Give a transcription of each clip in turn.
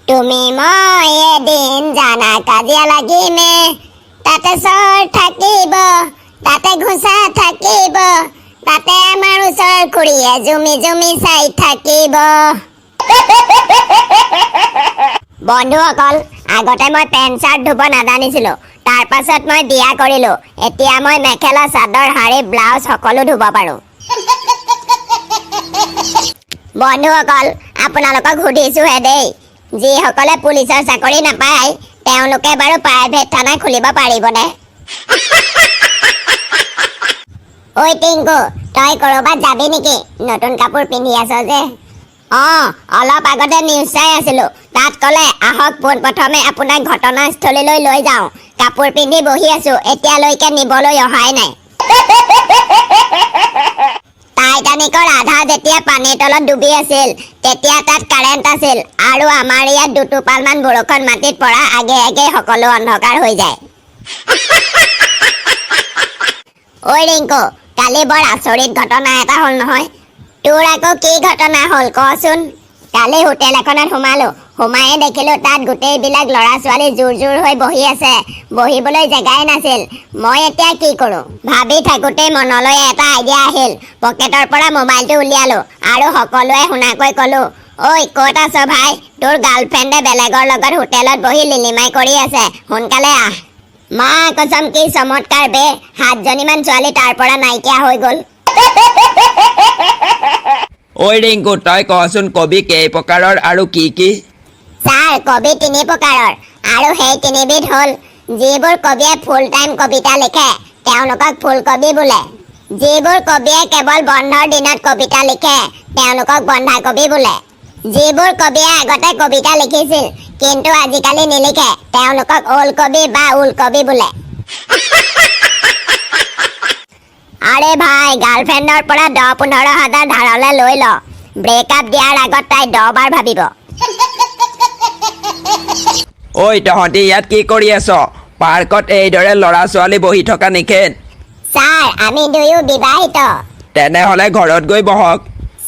তুমি মই এদিন জানা কাজিয়া লাগিমে, তাতে চৰ থাকিব, তাতে ঘোচা থাকিব, তাতে আমাৰ ওচৰৰ খুৰীয়ে জুমি জুমি চাই থাকিব। বন্ধুসকল, আগতে মই পেণ্ট চাৰ্ট ধুব নাজানিছিলো। তাৰ পাছত মই বিয়া কৰিলো। এতিয়া মই মেখেলা চাদৰ, শাৰী, ব্লাউজ সকলো ধুব পাৰো। বন্ধুসকল, আপোনালোকক সুধিছোহে দেই, যিসকলে পুলিচৰ চাকৰি নাপায়, তেওঁলোকে বাৰু প্ৰাইভেট থানা খুলিব পাৰিবনে? ঐ টিংকু, তই কৰবাত যাবি নেকি? নতুন কাপোৰ পিন্ধি আছ যে। অঁ, অলপ আগতে নিউজ চাই আছিলো। তাত ক'লে, আহক, পোনপ্ৰথমে আপোনাক ঘটনাস্থলীলৈ লৈ যাওঁ। কাপোৰ পিন্ধি বহি আছো, এতিয়ালৈকে নিবলৈ অহাই নাই। টাইটানিকৰ আধা যেতিয়া পানীৰ তলত ডুবি আছিল, তেতিয়া তাত কাৰেণ্ট আছিল আৰু আমাৰ ইয়াত দুটোপালমান বৰষুণ মাটিত পৰা আগে আগে সকলো অন্ধকাৰ হৈ যায়। ঐ ৰিংকু, কালি বৰ আচৰিত ঘটনা এটা হ'ল নহয়। তোৰ আকৌ কি ঘটনা হ'ল কচোন? কালি হোটেল এখনত সোমালো। সোমায়ে দেখিলো তাত গোটেইবিলাক ল'ৰা ছোৱালী জোৰ জোৰ হৈ বহি আছে, বহিবলৈ জেগাই নাছিল। মই এতিয়া কি কৰোঁ ভাবি থাকোঁতেই মনলৈ এটা আইডিয়া আহিল। পকেটৰ পৰা মোবাইলটো উলিয়ালো আৰু সকলোৱে শুনাকৈ ক'লো, ঐ, ক'ত আছ ভাই? তোৰ গাৰ্লফ্ৰেণ্ডে বেলেগৰ লগত হোটেলত বহি লিলিমাই কৰি আছে, সোনকালে আহ। মা কচম, কি চমৎকাৰ বে! সাতজনীমান ছোৱালী তাৰ পৰা নাইকিয়া হৈ গ'ল। ঐ ৰিংকু, তই কচোন, কবি কেই প্ৰকাৰৰ আৰু কি কি? ছাৰ, কবি তিনি প্ৰকাৰৰ আৰু সেই তিনিবিধ হ'ল, যিবোৰ কবিয়ে ফুল টাইম কবিতা লিখে, তেওঁলোকক ফুলকবি বোলে। যিবোৰ কবিয়ে কেৱল বন্ধৰ দিনত কবিতা লিখে, তেওঁলোকক বন্ধাকবি বোলে। যিবোৰ কবিয়ে আগতে কবিতা লিখিছিল কিন্তু আজিকালি নিলিখে, তেওঁলোকক ওলকবি বা ওলকবি বোলে। আৰে ভাই, গাৰ্লফ্ৰেণ্ডৰ পৰা 10-15 হাজাৰ ধাৰলে লৈ ল। ব্ৰেকআপ দিয়াৰ আগত তাই 10 বাৰ ভাবিব। ঐ, তহঁতি ইয়াত কি কৰি আছ? পাৰ্কত এইদৰে ল'ৰা ছোৱালী বহি থকা নিষেধ। ছাৰ, আমি দুয়ো বিবাহিত। তেনেহ'লে ঘৰত গৈ বহক।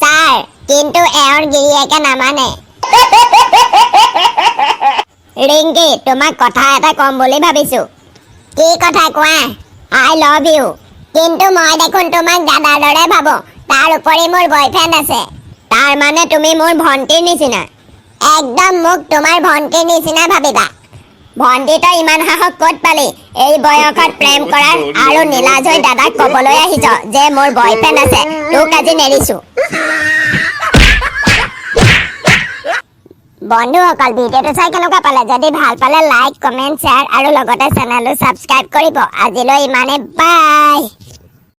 ছাৰ, কিন্তু এওঁৰ গিৰিয়েকে নামানে। ৰিংকি, তোমাক কথা এটা ক'ম বুলি ভাবিছো। কি কথা কোৱা? I love you. কিন্তু মই দেখোন তোমাক দাদাৰ দৰে ভাবো। তাৰ উপৰি মোৰ বয়ফ্ৰেণ্ড আছে। তাৰ মানে তুমি মোৰ ভণ্টিৰ নিচিনা? একদম, মোক তোমাৰ ভণ্টিৰ নিচিনা ভাবিবা। ভণ্টি, তই ইমান সাহস ক'ত পালি এই বয়সত প্ৰেম কৰাৰ আৰু নিলাজ হৈ দাদাক ক'বলৈ আহিছ যে মোৰ বয়ফ্ৰেণ্ড আছে? তোক আজি নেৰিছো। বন্ধুসকল, ভিডিঅ'টো চাই কেনেকুৱা পালে? যদি ভাল পালে লাইক, কমেণ্ট, শ্বেয়াৰ আৰু লগতে চেনেলটো ছাবস্ক্ৰাইব কৰিব। আজিলৈ ইমানে, বাই।